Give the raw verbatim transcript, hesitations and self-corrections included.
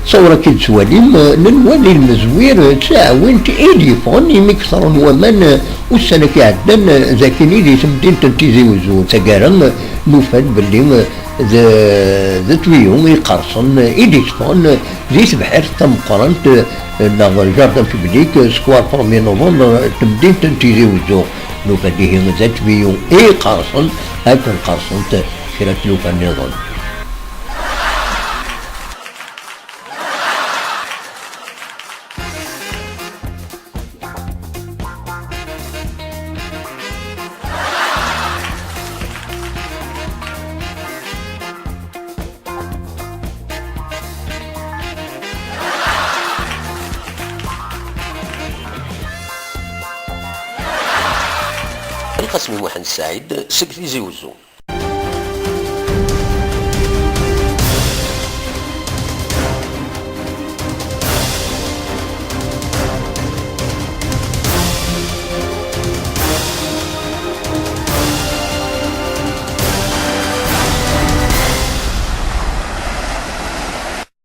Ttṣawṛ akka i d-tettwalim, eh, nenwa di lmezwir, eh, d taɛwint i d-yeffɣen imi kefren waman, eh, ussan-agi iɛeddan, eh, d akin i di temdint n Tizi Wezzu, taggara, eh, nufa-d belli, eh, d, d tuyau iqersen, eh, i d-yeffɣen, eh, di tebḥirt tameqqrant, eh, neɣ jardin public, eh, square premier novembre, eh, temdint n Tizi Wezzu. Nufa-d ihi d tuyau iqersen, akken qersent kra n tlufa nniḍen. Lqasem i Muḥend Saɛid seg Tizi Wezzu.